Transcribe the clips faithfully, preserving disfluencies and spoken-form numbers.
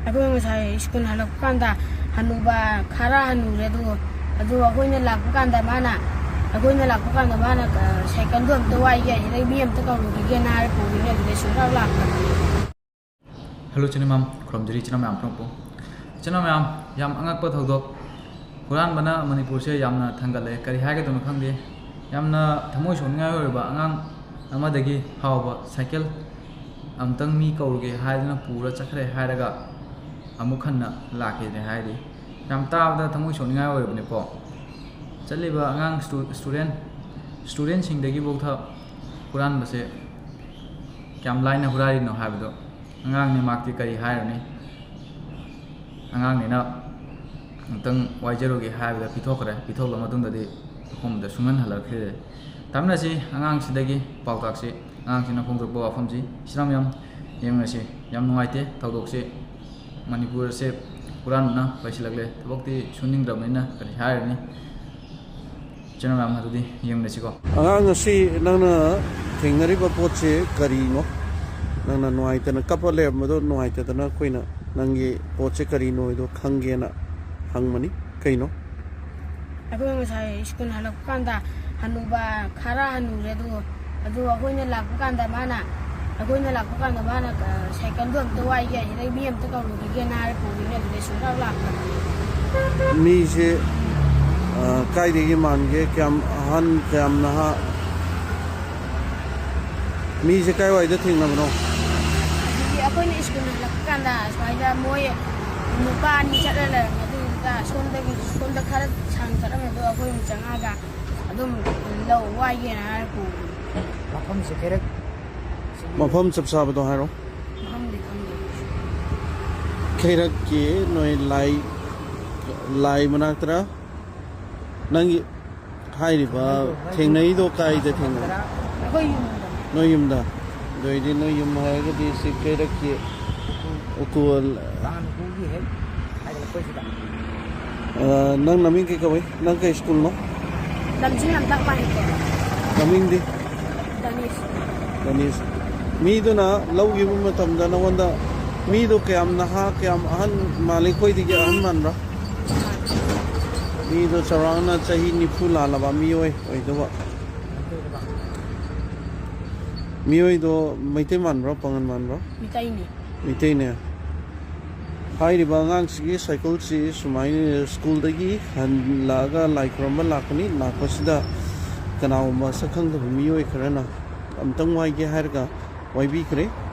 ꯑꯩꯈꯣꯏ ꯉꯁꯥꯏ ꯁ꯭ꯀꯨꯜ ꯍꯜꯂꯛꯄ ꯀꯥꯟꯗ ꯍꯅꯨꯕ ꯈꯔ ꯍꯅꯨꯔꯦ, ꯑꯗꯨ ꯑꯗꯨ ꯑꯩꯈꯣꯏꯅ ꯂꯥꯛꯄ ꯀꯥꯟꯗ ꯃꯥꯅ ꯑꯩꯈꯣꯏꯅ ꯂꯥꯛꯄ ꯀꯥꯟꯗ ꯃꯥꯅ, "ꯑ, ꯁꯥꯏꯀꯜꯗꯣ ꯑꯝꯇ ꯋꯥꯏꯒꯦ, ꯑꯁꯤꯗꯩ ꯃꯤ ꯑꯝꯇ ꯀꯧꯔꯨꯈꯤꯒꯦꯅ" ꯍꯥꯏꯔ ꯄꯨꯈꯤꯕꯅꯦ, ꯑꯗꯨꯗꯩ ꯁꯨꯡꯂꯥꯛ ꯂꯥꯛꯇꯕ꯫ ꯍꯜꯂꯣ ꯏꯆꯤꯟ ꯏꯅꯥꯎ ꯃꯌꯥꯝ, ꯈꯨꯔꯨꯝꯖꯔꯤ ꯏꯆꯤꯟ ꯏꯅꯥꯎ ꯃꯌꯥꯝ ꯄꯨꯝꯅꯃꯛꯄꯨ꯫ ꯏꯆꯤꯟ ꯏꯅꯥꯎ ꯃꯌꯥꯝ, ꯌꯥꯝ ꯑꯉꯛꯄ ꯊꯧꯗꯣꯛ꯫ ꯍꯨꯔꯥꯟꯕꯅ ꯃꯅꯤꯄꯨꯔꯁꯦ ꯌꯥꯝꯅ ꯊꯥꯡꯒꯠꯂꯦ꯫ ꯀꯔꯤ ꯍꯥꯏꯒꯗꯕꯅꯣ ꯈꯪꯗꯦ꯫ ꯌꯥꯝꯅ ꯊꯃꯣꯏ ꯁꯣꯛꯅꯤꯡꯉꯥꯏ ꯑꯣꯏꯔꯕ ꯑꯉꯥꯡ ꯑꯃꯗꯒꯤ ꯍꯥꯎꯕ ꯁꯥꯏꯀꯜ ꯑꯝꯇꯪ ꯃꯤ ꯀꯧꯔꯨꯒꯦ ꯍꯥꯏꯗꯨꯅ ꯄꯨꯔ ꯆꯠꯈ꯭ꯔꯦ ꯍꯥꯏꯔꯒ ꯑꯃꯨꯛ ꯍꯟꯅ ꯂꯥꯛꯈꯤꯗ꯭ꯔꯦ ꯍꯥꯏꯔꯤ꯫ ꯌꯥꯝ ꯇꯥꯕꯗ ꯊꯃꯣꯏ ꯁꯣꯛꯅꯤꯡꯉꯥꯏ ꯑꯣꯏꯔꯕꯅꯤꯀꯣ꯫ ꯆꯠꯂꯤꯕ ꯑꯉꯥꯡ ꯁ꯭ꯇꯨ-, ꯁ꯭ꯇꯨꯗꯦꯟ, ꯁ꯭ꯇꯨꯗꯦꯟꯁꯤꯡꯗꯒꯤꯐꯥꯎꯗ ꯍꯨꯔꯥꯟꯕꯁꯦ ꯀꯌꯥꯝ ꯂꯥꯏꯅ ꯍꯨꯔꯥꯏꯔꯤꯅꯣ ꯍꯥꯏꯕꯗꯣ꯫ ꯑꯉꯥꯡꯅꯤ, ꯃꯍꯥꯛꯇꯤ ꯀꯔꯤ ꯍꯥꯏꯔꯨꯅꯤ? ꯑꯉꯥꯡꯅꯤꯅ ꯑꯃꯨꯛꯇꯪ ꯋꯥꯏꯖꯔꯨꯒꯦ ꯍꯥꯏꯕꯗ ꯄꯤꯊꯣꯛꯈ꯭ꯔꯦ꯫ ꯄꯤꯊꯣꯛꯂꯕ ꯃꯇꯨꯡꯗꯗꯤ ꯃꯐꯝꯗ ꯁꯨꯡꯍꯟ ꯍꯜꯂꯛꯈꯤꯗ꯭ꯔꯦ꯫ ꯇꯥꯃꯤꯟꯅꯁꯤ ꯑꯉꯥꯡꯁꯤꯗꯒꯤ ꯄꯥꯎꯇꯥꯛꯁꯤ, ꯑꯉꯥꯡꯁꯤꯅ ꯐꯣꯡꯗꯣꯛꯄ ꯋꯥꯐꯝꯁꯤ꯫ ꯏꯆꯤꯟ ꯏꯅꯥꯎ ꯃꯌꯥꯝ ꯌꯦꯡꯃꯤꯟꯅꯁꯤ꯫ ꯌꯥꯝ ꯅꯨꯡꯉꯥꯏꯇꯦ ꯊꯧꯗꯣꯛꯁꯤ꯫ ꯃꯅꯤꯄꯨꯔ ꯑꯁꯦ ꯍꯨꯔꯥꯟꯕꯅ ꯄꯩꯁꯤꯜꯂꯛꯂꯦ꯫ ꯊꯕꯛꯇꯤ ꯁꯨꯅꯤꯡꯗ꯭ꯔꯕꯅꯤꯅ ꯀꯔꯤ ꯍꯥꯏꯔꯨꯅꯤ? ꯏꯆꯤꯟ ꯏꯅꯥꯎ ꯃꯌꯥꯝ ꯑꯗꯨꯗꯤ ꯌꯦꯡꯃꯤꯟꯅꯁꯤꯀꯣ꯫ ꯑꯉꯥꯡ ꯑꯁꯤ ꯅꯪꯅ ꯊꯦꯡꯅꯔꯤꯕ ꯄꯣꯠꯁꯦ ꯀꯔꯤꯅꯣ? ꯅꯪꯅ ꯅꯨꯡꯉꯥꯏꯇꯅ ꯀꯞꯄ ꯂꯩꯔꯝꯕꯗꯣ ꯅꯨꯡꯉꯥꯏꯇꯗꯅ ꯑꯩꯈꯣꯏꯅ ꯅꯪꯒꯤ ꯄꯣꯠꯁꯦ ꯀꯔꯤꯅꯣ ꯍꯥꯏꯗꯣ ꯈꯪꯒꯦꯅ ꯍꯪꯕꯅꯤ꯫ ꯀꯩꯅꯣ? ꯑꯩꯈꯣꯏ ꯉꯁꯥꯏ ꯁ꯭ꯀꯨꯜ ꯍꯜꯂꯛꯄ ꯀꯥꯟꯗ ꯍꯅꯨꯕ ꯈꯔ ꯍꯅꯨꯔꯦ, ꯑꯗꯨ ꯑꯗꯨ ꯑꯩꯈꯣꯏꯅ ꯂꯥꯛꯄ ꯀꯥꯟꯗ ꯃꯥꯅ, ꯑꯩꯈꯣꯏꯅ ꯂꯥꯛꯄ ꯀꯥꯟꯗ ꯃꯥꯅ, "ꯑ, ꯁꯥꯏꯀꯜꯗꯣ ꯑꯝꯇ ꯋꯥꯏꯒꯦ, ꯑꯁꯤꯗꯩ ꯃꯤ ꯑꯝꯇ ꯀꯧꯔꯨꯈꯤꯒꯦꯅ" ꯍꯥꯏꯔ ꯄꯨꯈꯤꯕꯅꯦ, ꯑꯗꯨꯗꯩ ꯁꯨꯡꯂꯥꯛ ꯂꯥꯛꯇꯕ꯫ ꯃꯤꯁꯦ, ꯑ, ꯀꯥꯏꯗꯒꯤ ꯃꯥꯟꯒꯦ? ꯀꯌꯥꯝ ꯑꯍꯟ, ꯀꯌꯥꯝ ꯅꯍꯥ? ꯃꯤꯁꯦ ꯀꯥꯏꯋꯥꯏꯗ ꯊꯦꯡꯅꯕꯅꯣ? ꯑꯗꯨꯗꯤ ꯑꯩꯈꯣꯏꯅ ꯁ꯭ꯀꯨꯜ ꯍꯜꯂꯛꯄ ꯀꯥꯟꯗ ꯁꯨꯃꯥꯏꯅ ꯃꯣꯏ ꯅꯨꯄꯥ ꯑꯅꯤ ꯆꯠꯂ ꯂꯩꯔꯝꯃꯦ, ꯑꯗꯨꯗꯨꯒ ꯁꯣꯝꯗꯒꯤ, ꯁꯣꯝꯗ ꯈꯔ ꯁꯥꯡꯅ ꯆꯠꯂꯝꯃꯦ, ꯑꯗꯣ ꯑꯩꯈꯣꯏꯅ ꯆꯪꯉꯛꯑꯒ ꯑꯗꯨꯝ ꯂꯧ ꯋꯥꯏꯒꯦꯅ ꯍꯥꯏꯔ ꯄꯨꯈꯤꯕꯅꯦ꯫ ꯃꯐꯝꯁꯦ ꯀꯩꯔꯛ-, ꯃꯐꯝ ꯆꯞ ꯆꯥꯕꯗꯣ ꯍꯥꯏꯔꯣ꯫ ꯃꯐꯝꯗꯤ ꯈꯪꯗꯦ꯫ ꯀꯩꯔꯛꯀꯤ ꯅꯣꯏ ꯂꯥꯏ, ꯂꯥꯏ ꯃꯅꯥꯛꯇꯔ? ꯅꯪꯒꯤ ꯍꯥꯏꯔꯤꯕ ꯊꯦꯡꯅꯩꯗꯣ ꯀꯥꯏꯗ ꯊꯦꯡꯅꯩ? ꯑꯩꯈꯣꯏ ꯌꯨꯝꯗ꯫ ꯅꯣꯏ ꯌꯨꯝꯗ? ꯑꯗꯨ ꯑꯣꯏꯗꯤ ꯅꯣꯏ ꯌꯨꯝ ꯍꯥꯏꯔꯒꯗꯤ ꯁꯤ ꯀꯩꯔꯛꯀꯤ ꯎꯀꯨꯜ꯫ ꯇꯥꯡ ꯎꯀꯨꯜꯒꯤ ꯍꯦꯛ ꯍꯥꯏꯒꯠꯂꯛꯄꯩꯁꯤꯗ꯫ ꯑ, ꯅꯪ ꯅꯃꯤꯡ ꯀꯩ ꯀꯧꯏ? ꯅꯪ ꯀꯩ ꯁ꯭ꯀꯨꯜꯅꯣ? ꯂꯝꯖꯤꯡ ꯂꯝꯇꯥꯛ ꯃꯍꯩꯀꯣꯜ꯫ ꯃꯃꯤꯡꯗꯤ? ꯗꯅꯤꯁ꯫ ꯗꯅꯤꯁ꯫ ꯃꯤꯗꯨꯅ ꯂꯧꯈꯤꯕ ꯃꯇꯝꯗ ꯅꯉꯣꯟꯗ ꯃꯤꯗꯣ ꯀꯌꯥꯝ ꯅꯍꯥ, ꯀꯌꯥꯝ ꯑꯍꯟ ꯃꯥꯜꯂꯤ? ꯑꯩꯈꯣꯏꯗꯒꯤ ꯑꯍꯟ ꯃꯥꯟꯕ꯭ꯔꯥ? ꯃꯤꯗꯣ ꯆꯥꯎꯔꯥꯛꯅ ꯆꯍꯤ ꯅꯤꯐꯨ ꯂꯥꯜꯂꯕ ꯃꯤꯑꯣꯏ ꯑꯣꯏꯗꯧꯕ꯫ ꯃꯤꯑꯣꯏꯗꯣ ꯃꯩꯇꯩ ꯃꯥꯟꯕ꯭ꯔꯣ, ꯄꯥꯉꯟ ꯃꯥꯟꯕ꯭ꯔꯣ? ꯃꯩꯇꯩꯅꯦ꯫ ꯃꯩꯇꯩꯅꯦ꯫ ꯍꯥꯏꯔꯤꯕ ꯑꯉꯥꯡꯁꯤꯒꯤ ꯁꯥꯏꯀꯜꯁꯤ ꯁꯨꯃꯥꯏꯅ ꯁ꯭ꯀꯨꯜꯗꯒꯤ ꯍꯜꯂꯛꯑꯒ ꯂꯥꯏ ꯈꯨꯔꯨꯝꯕ ꯂꯥꯛꯄꯅꯤ꯫ ꯂꯥꯛꯄꯁꯤꯗ ꯀꯅꯥꯒꯨꯝꯕ ꯁꯛ ꯈꯪꯗꯕ ꯃꯤꯑꯣꯏ ꯈꯔꯅ ꯑꯝꯇꯪ ꯋꯥꯏꯒꯦ ꯍꯥꯏꯔꯒ ꯋꯥꯏꯕꯤꯈ꯭ꯔꯦ꯫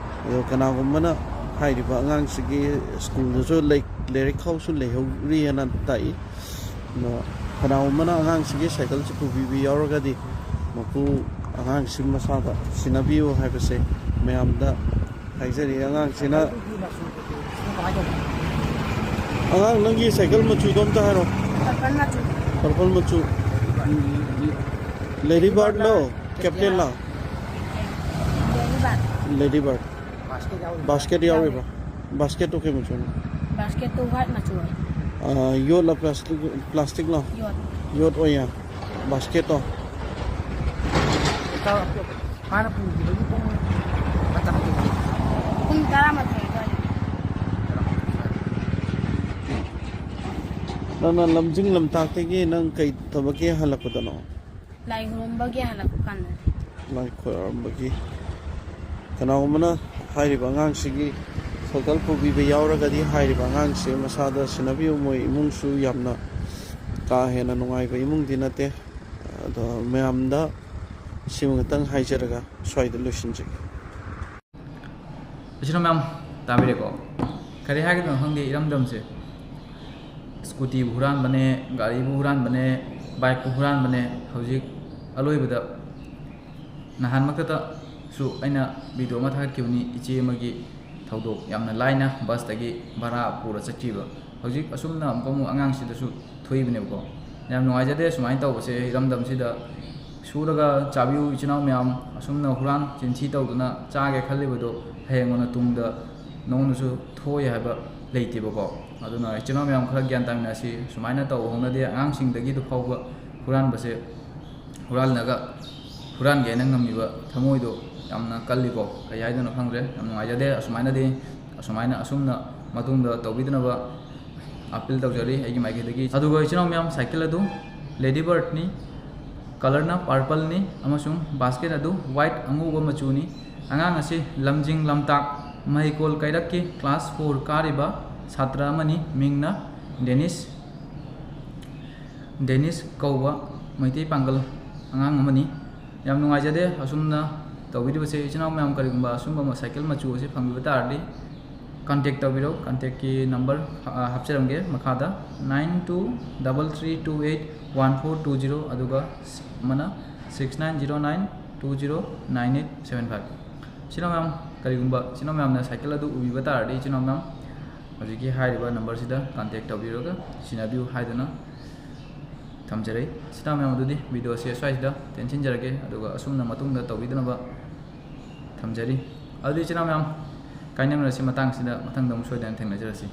ꯑꯗꯣ ꯀꯅꯥꯒꯨꯝꯕꯅ ꯍꯥꯏꯔꯤꯕ ꯑꯉꯥꯡꯁꯤꯒꯤ ꯁ꯭ꯀꯨꯜꯗꯁꯨ ꯂꯩ-, ꯂꯥꯏꯔꯤꯛ ꯈꯥꯎꯁꯨ ꯂꯩꯍꯧꯔꯤ ꯍꯥꯏꯅ ꯇꯥꯛꯏ꯫ ꯑꯗꯣ ꯀꯅꯥꯒꯨꯝꯕꯅ ꯑꯉꯥꯡꯁꯤꯒꯤ ꯁꯥꯏꯀꯜꯁꯤ ꯄꯨꯕꯤꯕ ꯌꯥꯎꯔꯒꯗꯤ ꯃꯄꯨ ꯑꯉꯥꯡꯁꯤ ꯃꯁꯥꯗ ꯁꯤꯟꯅꯕꯤꯌꯨ ꯍꯥꯏꯕꯁꯦ ꯃꯌꯥꯝꯗ ꯍꯥꯏꯖꯔꯤ꯫ ꯑꯉꯥꯡꯁꯤꯅ, ꯑꯉꯥꯡ, ꯅꯪꯒꯤ ꯁꯥꯏꯀꯜ ꯃꯆꯨꯗꯣ ꯑꯝꯇ ꯍꯥꯏꯔꯣ꯫ Purple ꯃꯆꯨ꯫ Purple ꯃꯆꯨ꯫ Lady Bird ꯂꯣ? Captain ꯂꯣ? Lady Bird꯫ Lady Bird꯫ Basket ꯌꯥꯎꯔꯤꯕ꯭ꯔꯣ? Basket ꯇꯣ ꯀꯩ ꯃꯆꯨꯅꯣ? Basket ꯇꯣ white ꯃꯆꯨ ꯑꯣꯏ꯫ ꯑꯥ, ꯌꯣꯠꯂ plastic, plastic ꯂꯣ? ꯌꯣꯠ꯫ ꯌꯣꯠ ꯑꯣꯏꯌꯦ꯫ Basket ꯇꯣ꯫ ꯃꯥꯅ ꯄꯨꯈꯤꯕꯒꯤ ꯄꯨꯡ ꯃꯇꯝꯗꯨꯗꯤ? ꯄꯨꯡ ꯇꯔꯥꯃꯥꯊꯣꯏ ꯑꯗꯨꯋꯥꯏꯗ꯫ ꯅꯪꯅ ꯂꯝꯖꯤꯡ ꯂꯝꯇꯥꯛꯇꯒꯤ ꯅꯪ ꯀꯩ ꯊꯕꯛꯀꯤ ꯍꯜꯂꯛꯄꯗꯅꯣ? ꯂꯥꯏ ꯈꯨꯔꯨꯝꯕꯒꯤ ꯍꯜꯂꯛꯄ ꯀꯥꯟꯗ꯫ ꯂꯥꯏ ꯈꯨꯔꯨꯝꯕꯒꯤ꯫ ꯀꯅꯥꯒꯨꯝꯕꯅ ꯍꯥꯏꯔꯤꯕ ꯑꯉꯥꯡꯁꯤꯒꯤ ꯁꯥꯏꯀꯜ ꯄꯨꯕꯤꯕ ꯌꯥꯎꯔꯒꯗꯤ ꯍꯥꯏꯔꯤꯕ ꯑꯉꯥꯡꯁꯦ ꯃꯁꯥꯗ ꯁꯤꯟꯅꯕꯤꯌꯨ꯫ ꯃꯣꯏ ꯏꯃꯨꯡꯁꯨ ꯌꯥꯝꯅ ꯀꯥ ꯍꯦꯟꯅ ꯅꯨꯡꯉꯥꯏꯕ ꯏꯃꯨꯡꯗꯤ ꯅꯠꯇꯦ꯫ ꯑꯗꯣ ꯃꯌꯥꯝꯗ ꯁꯤꯃ ꯈꯛꯇꯪ ꯍꯥꯏꯖꯔꯒ ꯁ꯭ꯋꯥꯏꯗ ꯂꯣꯏꯁꯤꯟꯖꯒꯦ꯫ ꯏꯆꯤꯟ ꯏꯅꯥꯎ ꯃꯌꯥꯝ ꯇꯥꯕꯤꯔꯦꯀꯣ? ꯀꯔꯤ ꯍꯥꯏꯒꯗꯕꯅꯣ ꯈꯪꯗꯦ ꯏꯔꯝꯗꯝꯁꯦ꯫ Scooty ꯕꯨ ꯍꯨꯔꯥꯟꯕꯅꯦ, ꯒꯥꯔꯤꯕꯨ ꯍꯨꯔꯥꯟꯕꯅꯦ, bike ꯄꯨ ꯍꯨꯔꯥꯟꯕꯅꯦ꯫ ꯍꯧꯖꯤꯛ ꯑꯂꯣꯏꯕꯗ ꯅꯍꯥꯟꯃꯛꯇꯗꯁꯨ ꯑꯩꯅ video ꯑꯃ ꯊꯥꯒꯠꯈꯤꯕꯅꯤ, ꯏꯆꯦ ꯑꯃꯒꯤ ꯊꯧꯗꯣꯛ꯫ ꯌꯥꯝꯅ ꯂꯥꯏꯅ bus ꯇꯒꯤ ꯚꯔꯥ ꯄꯨꯔ ꯆꯠꯈꯤꯕ꯫ ꯍꯧꯖꯤꯛ ꯑꯁꯨꯝꯅ ꯑꯃꯨꯛꯀ ꯑꯃꯨꯛ ꯑꯉꯥꯡꯁꯤꯗꯁꯨ ꯊꯣꯛꯏꯕꯅꯦꯕꯀꯣ꯫ ꯌꯥꯝ ꯅꯨꯡꯉꯥꯏꯖꯗꯦ ꯁꯨꯃꯥꯏꯅ ꯇꯧꯕꯁꯦ ꯏꯔꯝꯗꯝꯁꯤꯗ꯫ ꯁꯨꯔꯒ ꯆꯥꯕꯤꯌꯨ ꯏꯆꯤꯟ ꯏꯅꯥꯎ ꯃꯌꯥꯝ, ꯑꯁꯨꯝꯅ ꯍꯨꯔꯥꯟ ꯆꯤꯟꯊꯤ ꯇꯧꯗꯨꯅ ꯆꯥꯒꯦ ꯈꯜꯂꯤꯕꯗꯣ ꯍꯌꯦꯡ ꯀꯣꯟꯅ ꯇꯨꯡꯗ ꯅꯉꯣꯟꯗꯁꯨ ꯊꯣꯛꯑꯣꯏ ꯍꯥꯏꯕ ꯂꯩꯇꯦꯕꯀꯣ꯫ ꯑꯗꯨꯅ ꯏꯆꯤꯟ ꯏꯅꯥꯎ ꯃꯌꯥꯝ ꯈꯔ ꯒ꯭ꯌꯥꯟ ꯇꯥꯃꯤꯟꯅꯁꯤ꯫ ꯁꯨꯃꯥꯏꯅ ꯇꯧꯕ ꯍꯧꯅꯗꯦ꯫ ꯑꯉꯥꯡꯁꯤꯡꯗꯒꯤꯗꯨ ꯐꯥꯎꯕ ꯍꯨꯔꯥꯟꯕꯁꯦ ꯍꯨꯔꯥꯜꯂꯒ ꯍꯨꯔꯥꯟꯒꯦ ꯍꯥꯏꯅ ꯉꯝꯃꯤꯕ ꯊꯃꯣꯏꯗꯣ ꯌꯥꯝꯅ ꯀꯜꯂꯤꯀꯣ꯫ ꯀꯩ ꯍꯥꯏꯗꯣꯏꯅꯣ ꯈꯪꯗ꯭ꯔꯦ꯫ ꯌꯥꯝ ꯅꯨꯡꯉꯥꯏꯖꯗꯦ꯫ ꯑꯁꯨꯃꯥꯏꯅꯗꯤ ꯁꯨꯃꯥꯏꯅ ꯑꯁꯨꯝꯅ ꯃꯇꯨꯡꯗ ꯇꯧꯕꯤꯗꯅꯕ ꯑꯄꯤꯜ ꯇꯧꯖꯔꯤ ꯑꯩꯒꯤ ꯃꯥꯏꯀꯩꯗꯒꯤ꯫ ꯑꯗꯨꯒ ꯏꯆꯤꯟ ꯏꯅꯥꯎ ꯃꯌꯥꯝ, ꯁꯥꯏꯀꯜ ꯑꯗꯨ ꯂꯦꯗꯤ ꯕꯥꯔꯠꯅꯤ, ꯀꯂꯔꯅ ꯄꯔꯄꯜꯅꯤ ꯑꯃꯁꯨꯡ ꯕꯥꯁꯀꯦꯠ ꯑꯗꯨ ꯋꯥꯏꯠ ꯑꯉꯧꯕ ꯃꯆꯨꯅꯤ꯫ ꯑꯉꯥꯡ ꯑꯁꯤ ꯂꯝꯖꯤꯡ ꯂꯝꯇꯥꯛ ꯃꯍꯩꯀꯣꯜ ꯀꯩꯔꯛꯀꯤ ꯀ꯭ꯂꯥꯁ ꯐꯣꯔ ꯀꯥꯔꯤꯕ ꯁꯥꯇ꯭ꯔ ꯑꯃꯅꯤ꯫ ꯃꯤꯡꯅ ꯗꯦꯅꯤꯁ, ꯗꯦꯅꯤꯁ ꯀꯧꯕ ꯃꯩꯇꯩ ꯄꯥꯡꯒꯜ ꯑꯉꯥꯡ ꯑꯃꯅꯤ꯫ ꯌꯥꯝ ꯅꯨꯡꯉꯥꯏꯖꯗꯦ ꯑꯁꯨꯝꯅ ꯇꯧꯕꯤꯔꯤꯕꯁꯦ꯫ ꯏꯆꯤꯟ ꯏꯅꯥꯎ ꯃꯌꯥꯝ, ꯀꯔꯤꯒꯨꯝꯕ ꯑꯁꯨꯝꯕ ꯁꯥꯏꯀꯜ ꯃꯆꯨ ꯑꯁꯤ ꯐꯪꯕꯤꯕ ꯇꯥꯔꯗꯤ, ꯀꯟꯇꯦꯛ ꯇꯧꯕꯤꯔꯣ꯫ ꯀꯟꯇꯦꯛꯀꯤ ꯅꯝꯕꯔ ꯍꯥꯞꯆꯔꯝꯒꯦ ꯃꯈꯥꯗ, nine two double three two eight one four two zero, ꯑꯗꯨꯒ ꯑꯃꯅ six nine zero nine two zero nine eight seven five꯫ ꯏꯆꯤꯟ ꯏꯅꯥꯎ ꯃꯌꯥꯝ, ꯀꯔꯤꯒꯨꯝꯕ ꯏꯆꯤꯟ ꯏꯅꯥꯎ ꯃꯌꯥꯝꯅ ꯁꯥꯏꯀꯜ ꯑꯗꯨ ꯎꯕꯤꯕ ꯇꯥꯔꯗꯤ, ꯏꯆꯤꯟ ꯏꯅꯥꯎ ꯃꯌꯥꯝ ꯍꯧꯖꯤꯛꯀꯤ ꯍꯥꯏꯔꯤꯕ ꯅꯝꯕꯔꯁꯤꯗ ꯀꯟꯇꯦꯛ ꯇꯧꯕꯤꯔꯒ ꯁꯤꯟꯅꯕꯤꯌꯨ ꯍꯥꯏꯗꯨꯅ ꯊꯝꯖꯔꯤ꯫ ꯏꯆꯤꯟ ꯏꯅꯥꯎ ꯃꯌꯥꯝ, ꯑꯗꯨꯗꯤ ꯚꯤꯗꯤꯑꯣꯁꯦ ꯁ꯭ꯋꯥꯏꯁꯤꯗ ꯇꯦꯟꯁꯤꯟꯖꯔꯒꯦ, ꯑꯗꯨꯒ ꯑꯁꯨꯝꯅ ꯃꯇꯨꯡꯗ ꯇꯧꯕꯤꯗꯅꯕ ꯊꯝꯖꯔꯤ꯫ ꯑꯗꯨꯗꯤ ꯏꯆꯤꯟ ꯏꯅꯥꯎ ꯃꯌꯥꯝ, ꯀꯥꯏꯅꯃꯤꯟꯅꯔꯁꯤ ꯃꯇꯥꯡꯁꯤꯗ, ꯃꯊꯪꯗ ꯑꯃꯨꯛ ꯁꯣꯏꯗꯅ ꯊꯦꯡꯅꯖꯔꯁꯤ꯫